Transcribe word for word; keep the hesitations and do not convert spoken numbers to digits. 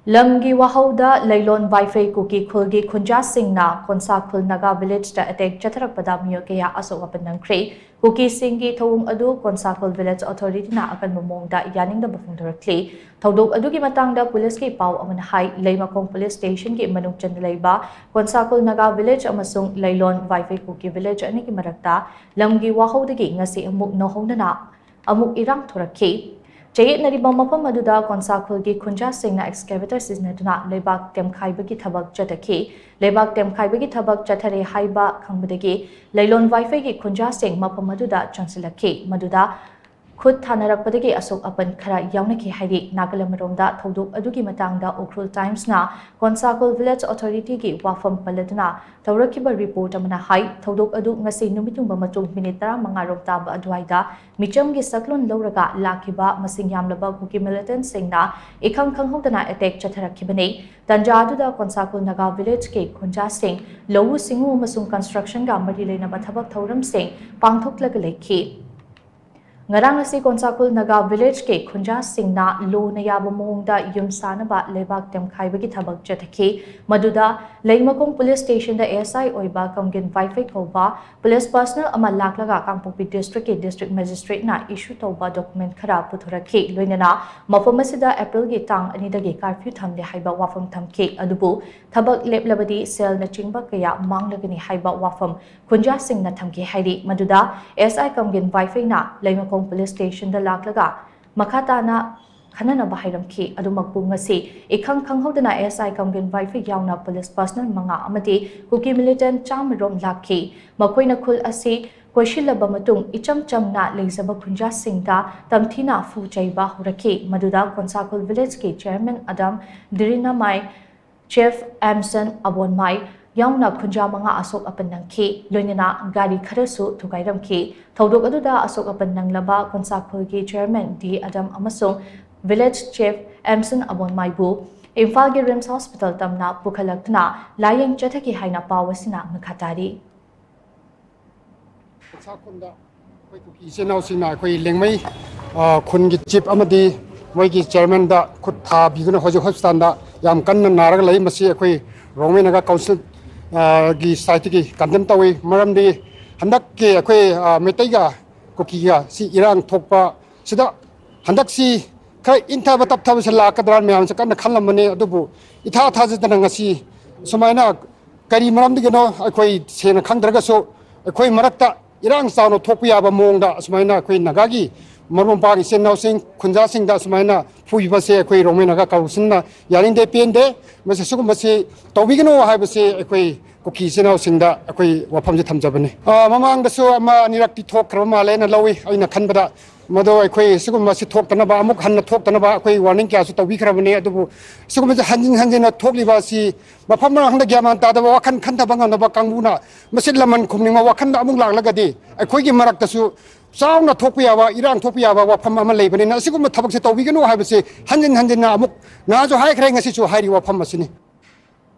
ꯂꯝꯒꯤ ꯋꯥꯍꯧꯗ ꯂꯩꯂꯣꯟ ꯋꯥꯏꯐꯩ ꯀꯨꯀꯤ ꯈꯨꯜꯒꯤ ꯈꯨꯟꯖꯥꯁꯤꯡꯅ ꯀꯣꯟꯁꯥ ꯈꯨꯜ ꯅꯥꯒꯥ ꯚꯤꯂꯦꯖꯇ ꯑꯦꯇꯦꯛ ꯆꯠꯊꯔꯛꯄꯗ ꯃꯤꯑꯣꯏ ꯀꯌꯥ ꯑꯁꯣꯛ ꯑꯄꯟ ꯅꯪꯈ꯭ꯔꯦ꯫ ꯀꯨꯀꯤꯁꯤꯡꯒꯤ ꯊꯧꯑꯣꯡ ꯑꯗꯨ ꯀꯣꯟꯁꯥ ꯈꯨꯜ ꯚꯤꯂꯦꯖ ꯑꯣꯊꯣꯔꯤꯇꯤꯅ ꯑꯀꯟꯕ ꯃꯑꯣꯡꯗ ꯌꯥꯅꯤꯡꯗꯕ ꯐꯣꯡꯗꯣꯔꯛꯂꯤ꯫ ꯊꯧꯗꯣꯛ ꯑꯗꯨꯒꯤ ꯃꯇꯥꯡꯗ ꯄꯨꯂꯤꯁꯀꯤ ꯄꯥꯎ ꯑꯃꯅ ꯍꯥꯏ, ꯂꯩꯃꯈꯣꯡ ꯄꯨꯂꯤꯁ ꯁ꯭ꯇꯦꯁꯟꯒꯤ ꯃꯅꯨꯡ ꯆꯟꯅ ꯂꯩꯕ ꯀꯣꯟꯁꯥ ꯈꯨꯜ ꯅꯥꯒꯥ ꯚꯤꯂꯦꯖ ꯑꯃꯁꯨꯡ ꯂꯩꯂꯣꯟ ꯋꯥꯏꯐꯩ ꯀꯨꯀꯤ ꯚꯤꯂꯦꯖ ꯑꯅꯤꯒꯤ ꯃꯔꯛꯇ ꯂꯝꯒꯤ ꯋꯥꯍꯧꯗꯒꯤ ꯉꯁꯤ ꯑꯃꯨꯛ ꯅꯧꯍꯧꯅꯅ ꯑꯃꯨꯛ ꯏꯔꯥꯡ ꯊꯣꯔꯛꯈꯤ꯫ ꯆꯌꯦꯠꯅꯔꯤꯕ ꯃꯐꯝ ꯑꯗꯨꯗ ꯀꯣꯟꯁꯥ ꯈꯨꯜꯒꯤ ꯈꯨꯟꯖꯥꯁꯤꯡꯅ excavator ꯁꯤꯖꯤꯟꯅꯗꯨꯅ ꯂꯩꯕꯥꯛ ꯇꯦꯝꯈꯥꯏꯕꯒꯤ ꯊꯕꯛ ꯆꯠꯊꯈꯤ꯫ ꯂꯩꯕꯥꯛ ꯇꯦꯝꯈꯥꯏꯕꯒꯤ ꯊꯕꯛ ꯆꯠꯊꯔꯦ ꯍꯥꯏꯕ ꯈꯪꯕꯗꯒꯤ ꯂꯩꯂꯣꯟ ꯋꯥꯏꯐꯩꯒꯤ ꯈꯨꯟꯖꯥꯁꯤꯡ ꯃꯐꯝ ꯑꯗꯨꯗ ꯆꯪꯁꯤꯜꯂꯛꯈꯤ꯫ ꯃꯗꯨꯗ ꯈꯨꯠ ꯊꯥꯅꯔꯛꯄꯗꯒꯤ ꯑꯁꯣꯛ ꯑꯄꯟ ꯈꯔ ꯌꯥꯎꯅꯈꯤ ꯍꯥꯏꯔꯤ꯫ ꯅꯥꯒꯥꯂꯝ ꯃꯔꯣꯝꯗ ꯊꯧꯗꯣꯛ ꯑꯗꯨꯒꯤ ꯃꯇꯥꯡꯗ ꯎꯈ꯭ꯔꯨꯜ ꯇꯥꯏꯝꯁꯅ ꯀꯣꯟꯁꯥ ꯈꯨꯜ ꯚꯤꯂꯦꯖ ꯑꯣꯊꯣꯔꯤꯇꯤꯒꯤ ꯋꯥꯐꯝ ꯄꯜꯂꯗꯨꯅ ꯇꯧꯔꯛꯈꯤꯕ ꯔꯤꯄꯣꯔꯠ ꯑꯃꯅ ꯍꯥꯏ, ꯊꯧꯗꯣꯛ ꯑꯗꯨ ꯉꯁꯤ ꯅꯨꯃꯤꯠ ꯌꯨꯡꯕ ꯃꯇꯨꯡ ꯃꯤꯅꯤꯠ ꯇꯔꯥꯃꯉꯥ ꯔꯣꯝ ꯇꯥꯕ ꯑꯗꯨꯋꯥꯏꯗ ꯃꯤꯆꯝꯒꯤ ꯁꯛꯂꯣꯟ ꯂꯧꯔꯒ ꯂꯥꯛꯈꯤꯕ ꯃꯁꯤꯡ ꯌꯥꯝꯂꯕ ꯀꯨꯀꯤ ꯃꯤꯂꯤꯇꯦꯟꯠꯁꯤꯡꯅ ꯏꯈꯪ ꯈꯪꯍꯧꯗꯅ ꯑꯦꯇꯦꯛ ꯆꯠꯊꯔꯛꯈꯤꯕꯅꯤ꯫ ꯇꯟꯖꯥ ꯑꯗꯨꯗ ꯀꯣꯟꯁꯥ ꯈꯨꯜ ꯅꯥꯒꯥ ꯚꯤꯂꯦꯖꯀꯤ ꯈꯨꯟꯖꯥꯁꯤꯡ ꯂꯧꯎ ꯁꯤꯡꯎ ꯑꯃꯁꯨꯡ ꯀꯟꯁꯇ꯭ꯔꯛꯁꯟꯒ ꯃꯔꯤ ꯂꯩꯅꯕ ꯊꯕꯛ ꯊꯧꯔꯝꯁꯤꯡ ꯄꯥꯡꯊꯣꯛꯂꯒ ꯂꯩꯈꯤ꯫ ꯉꯔꯥꯡ ꯑꯁꯤ ꯀꯣꯟꯁꯥ ꯈꯨꯜ ꯅꯥꯒꯥ ꯚꯤꯂꯦꯖꯀꯤ ꯈꯨꯟꯖꯥꯁꯤꯡꯅ ꯂꯣꯅ ꯌꯥꯕ ꯃꯑꯣꯡꯗ ꯌꯨꯝ ꯁꯥꯅꯕ ꯂꯩꯕꯥꯛ ꯇꯦꯝꯈꯥꯏꯕꯒꯤ ꯊꯕꯛ ꯆꯠꯊꯈꯤ꯫ ꯃꯗꯨꯗ ꯂꯩꯃꯈꯣꯡ ꯄꯨꯂꯤꯁ ꯁ꯭ꯇꯦꯁꯟꯗ ꯑꯦꯁ ꯑꯥꯏ ꯑꯣꯏꯕ ꯀꯝꯒꯤꯟ ꯋꯥꯏꯐꯩ ꯀꯧꯕ ꯄꯨꯂꯤꯁ ꯄꯔꯁꯅꯦꯜ ꯑꯃ ꯂꯥꯛꯂꯒ ꯀꯥꯡꯄꯣꯛꯄꯤ ꯗꯤꯁꯇ꯭ꯔꯤꯛꯀꯤ ꯗꯤꯁꯇ꯭ꯔꯤꯛ ꯃꯦꯖꯤꯁꯇ꯭ꯔꯦꯠꯅ ꯏꯁꯨ ꯇꯧꯕ ꯗꯣꯀꯨꯃꯦꯟꯠ ꯈꯔ ꯄꯨꯊꯣꯔꯛꯈꯤ꯫ ꯂꯣꯏꯅꯅ ꯃꯐꯝ ꯑꯁꯤꯗ ꯑꯦꯄ꯭ꯔꯤꯜꯒꯤ ꯇꯥꯡ ꯑꯅꯤꯗꯒꯤ ꯀꯥꯔꯐ꯭ꯌꯨ ꯊꯝꯂꯦ ꯍꯥꯏꯕ ꯋꯥꯐꯝ ꯊꯝꯈꯤ꯫ ꯑꯗꯨꯕꯨ ꯊꯕꯛ ꯂꯦꯞꯂꯕꯗꯤ ꯁꯦꯜꯅꯆꯤꯡꯕ ꯀꯌꯥ ꯃꯥꯡꯂꯒꯅꯤ ꯍꯥꯏꯕ ꯋꯥꯐꯝ ꯈꯨꯟꯖꯥꯁꯤꯡꯅ ꯊꯝꯈꯤ ꯍꯥꯏꯔꯤ꯫ ꯃꯗꯨꯗ ꯑꯦꯁ ꯑꯥꯏ ꯀꯝꯒꯤꯟ ꯋꯥꯏꯐꯩꯅ ꯂꯩꯃꯈꯣꯡ ꯄꯨꯂꯤꯁ ꯁ꯭ꯇꯦꯁꯟꯗ ꯂꯥꯛꯂꯒ ꯃꯈꯥ ꯇꯥꯅ ꯈꯟꯅꯅꯕ ꯍꯥꯏꯔꯝꯈꯤ꯫ ꯑꯗꯨꯃꯛꯄꯨ ꯉꯁꯤ ꯏꯈꯪ ꯈꯪꯍꯧꯗꯅ ꯑꯦꯁ ꯑꯥꯏ ꯀꯝꯒꯤꯟ ꯋꯥꯏꯐꯩ ꯌꯥꯎꯅ ꯄꯨꯂꯤꯁ ꯄꯔꯁꯅꯦꯜ ꯃꯉꯥ ꯑꯃꯗꯤ ꯀꯨꯀꯤ ꯃꯤꯂꯤꯇꯦꯟꯠ ꯆꯥꯝꯃ ꯔꯣꯝ ꯂꯥꯛꯈꯤ꯫ ꯃꯈꯣꯏꯅ ꯈꯨꯜ ꯑꯁꯤ ꯀꯣꯏꯁꯤꯜꯂꯕ ꯃꯇꯨꯡ ꯏꯆꯝ ꯆꯝꯅ ꯂꯩꯖꯕ ꯈꯨꯟꯖꯥꯁꯤꯡꯗ ꯇꯝꯊꯤꯅ ꯐꯨ ꯆꯩꯕ ꯍꯧꯔꯛꯈꯤ꯫ ꯃꯗꯨꯗ ꯀꯣꯟꯁꯥꯈꯨꯜ ꯚꯤꯂꯦꯖꯀꯤ ꯆꯤꯌꯔꯃꯦꯟ ꯑꯗꯝ ꯗꯤꯔꯤꯅꯥꯃꯥꯏ, ꯆꯤꯐ ꯑꯦꯝꯁꯟ ꯑꯕꯣꯟꯃꯥꯏ ꯌꯥꯎꯅ ꯈꯨꯟꯖꯥ ꯃꯉꯥ ꯑꯁꯣꯛ ꯑꯄꯟ ꯅꯪꯈꯤ꯫ ꯂꯣꯏꯅꯅ ꯒꯥꯔꯤ ꯈꯔꯁꯨ ꯊꯨꯒꯥꯏꯔꯝꯈꯤ꯫ ꯊꯧꯗꯣꯛ ꯑꯗꯨꯗ ꯑꯁꯣꯛ ꯑꯄꯟ ꯅꯪꯂꯕ ꯀꯣꯟꯁꯥꯈꯨꯜꯒꯤ ꯆꯤꯌꯔꯃꯦꯟ ꯗꯤ ꯑꯗꯝ ꯑꯃꯁꯨꯡ ꯚꯤꯂꯦꯖ ꯆꯤꯐ ꯑꯦꯝꯁꯟ ꯑꯕꯣꯟꯃꯥꯏꯕꯨ ꯏꯝꯐꯥꯜꯒꯤ ꯔꯤꯝꯁ ꯍꯣꯁꯄꯤꯇꯥꯜ ꯇꯝꯅ ꯄꯨꯈꯠꯂꯛꯇꯨꯅ ꯂꯥꯌꯦꯡ ꯆꯠꯊꯈꯤ ꯍꯥꯏꯅ ꯄꯥꯎ ꯑꯁꯤꯅ ꯃꯈꯥ ꯇꯥꯔꯤ꯫ ꯀꯣꯟꯁꯥꯈꯨꯜꯗ ꯑꯩꯈꯣꯏ ꯀꯨꯀꯤ ꯏꯆꯤꯟ ꯏꯅꯥꯎꯁꯤꯡꯅ ꯑꯩꯈꯣꯏ ꯂꯦꯡꯃꯩ, ꯑ, ꯈꯨꯟꯒꯤ ꯆꯤꯐ ꯑꯃꯗꯤ ꯃꯣꯏꯒꯤ ꯆꯤꯌꯔꯃꯦꯟꯗ ꯈꯨꯠ ꯊꯥꯕꯤꯗꯨꯅ ꯍꯧꯖꯤꯛ ꯍꯣꯁꯄꯤꯇꯥꯜꯗ ꯌꯥꯝ ꯀꯟꯅ ꯅꯥꯔꯒ ꯂꯩ꯫ ꯃꯁꯤ ꯑꯩꯈꯣꯏ ꯔꯣꯡꯃꯩ ꯅꯥꯒꯥ ꯀꯥꯎꯟꯁꯤꯜ, ꯑ, ꯒꯤ ꯁꯥꯏꯠꯇꯒꯤ ꯀꯟꯗꯦꯝ ꯇꯧꯏ꯫ ꯃꯔꯝꯗꯤ ꯍꯟꯗꯛꯀꯤ ꯑꯩꯈꯣꯏ, ꯑ, ꯃꯩꯇꯩꯒ ꯀꯨꯀꯤꯒ ꯁꯤ ꯏꯔꯥꯡ ꯊꯣꯛꯄ ꯁꯤꯗ ꯍꯟꯗꯛꯁꯤ ꯈꯔ ꯏꯪꯊꯕ ꯇꯞꯊꯕꯁꯤ ꯂꯥꯛꯀꯗ꯭ꯔꯥ ꯃꯌꯥꯝꯁꯦ ꯀꯟꯅ ꯈꯜꯂꯝꯕꯅꯤ꯫ ꯑꯗꯨꯕꯨ ꯏꯊꯥ ꯊꯥꯖꯗꯅ ꯉꯁꯤ ꯁꯨꯃꯥꯏꯅ ꯀꯔꯤ ꯃꯔꯝꯗꯒꯤꯅꯣ ꯑꯩꯈꯣꯏ ꯁꯦꯡꯅ ꯈꯪꯗ꯭ꯔꯒꯁꯨ ꯑꯩꯈꯣꯏ ꯃꯔꯛꯇ ꯏꯔꯥꯡ ꯆꯥꯎꯅ ꯊꯣꯛꯄ ꯌꯥꯕ ꯃꯑꯣꯡꯗ ꯑꯁꯨꯃꯥꯏꯅ ꯑꯩꯈꯣꯏ ꯅꯥꯒꯥꯒꯤ ꯃꯔꯨꯞ ꯃꯄꯥꯡ ꯏꯆꯤꯟ ꯏꯅꯥꯎꯁꯤꯡ ꯈꯨꯟꯖꯥꯁꯤꯡꯗ ꯑꯁꯨꯃꯥꯏꯅ ꯐꯨꯕꯁꯦ ꯑꯩꯈꯣꯏ ꯔꯣꯡꯃꯩ ꯅꯥꯒꯥ ꯀꯥꯎꯟꯁꯤꯜꯅ ꯌꯥꯅꯤꯡꯗꯦ, ꯄꯦꯟꯗꯦ꯫ ꯃꯁꯤ ꯁꯤꯒꯨꯝꯕꯁꯤ ꯇꯧꯕꯤꯒꯅꯨ ꯍꯥꯏꯕꯁꯤ ꯑꯩꯈꯣꯏ ꯀꯨꯀꯤ ꯏꯆꯤꯟ ꯏꯅꯥꯎꯁꯤꯡꯗ ꯑꯩꯈꯣꯏ ꯋꯥꯐꯝꯁꯦ ꯊꯝꯖꯕꯅꯤ꯫ ꯑ, ꯃꯃꯥꯡꯗꯁꯨ ꯑꯃ ꯑꯅꯤꯔꯛꯇꯤ ꯊꯣꯛꯈ꯭ꯔꯕ ꯃꯥꯜꯂꯦꯅ ꯂꯧꯏ ꯑꯩꯅ ꯈꯟꯕꯗ꯫ ꯃꯗꯣ ꯑꯩꯈꯣꯏ ꯁꯤꯒꯨꯝꯕꯁꯤ ꯊꯣꯛꯇꯅꯕ, ꯑꯃꯨꯛ ꯍꯟꯅ ꯊꯣꯛꯇꯅꯕ ꯑꯩꯈꯣꯏ ꯋꯥꯔꯅꯤꯡ ꯀꯌꯥꯁꯨ ꯇꯧꯕꯤꯈ꯭ꯔꯕꯅꯤ꯫ ꯑꯗꯨꯕꯨ ꯁꯤꯒꯨꯝꯕꯁꯤ ꯍꯟꯖꯤꯟ ꯍꯟꯖꯤꯟꯅ ꯊꯣꯛꯂꯤꯕ ꯑꯁꯤ ꯃꯐꯝ ꯃꯔꯥꯡꯗ ꯒ꯭ꯌꯥꯟ ꯃꯥꯟ ꯇꯥꯗꯕ ꯋꯥꯈꯜ ꯈꯟꯊꯕ ꯉꯝꯗꯕ ꯀꯥꯡꯕꯨꯅ ꯃꯁꯤ ꯂꯃꯟ ꯈꯨꯝꯅꯤꯡꯕ ꯋꯥꯈꯜꯗ ꯑꯃꯨꯛ ꯂꯥꯛꯂꯒꯗꯤ ꯑꯩꯈꯣꯏꯒꯤ ꯃꯔꯛꯇꯁꯨ ꯆꯥꯎꯅ ꯊꯣꯛꯄ ꯌꯥꯕ, ꯏꯔꯥꯡ ꯊꯣꯛꯄ ꯌꯥꯕ ꯋꯥꯐꯝ ꯑꯃ ꯂꯩꯕꯅꯤꯅ ꯑꯁꯤꯒꯨꯝꯕ ꯊꯕꯛꯁꯦ ꯇꯧꯕꯤꯒꯅꯨ ꯍꯥꯏꯕꯁꯤ ꯍꯟꯖꯤꯟ ꯍꯟꯖꯤꯟꯅ ꯑꯃꯨꯛ ꯅꯍꯥꯁꯨ ꯍꯥꯏꯈ꯭ꯔꯦ, ꯉꯁꯤꯁꯨ ꯍꯥꯏꯔꯤ ꯋꯥꯐꯝ ꯑꯁꯤꯅꯤ꯫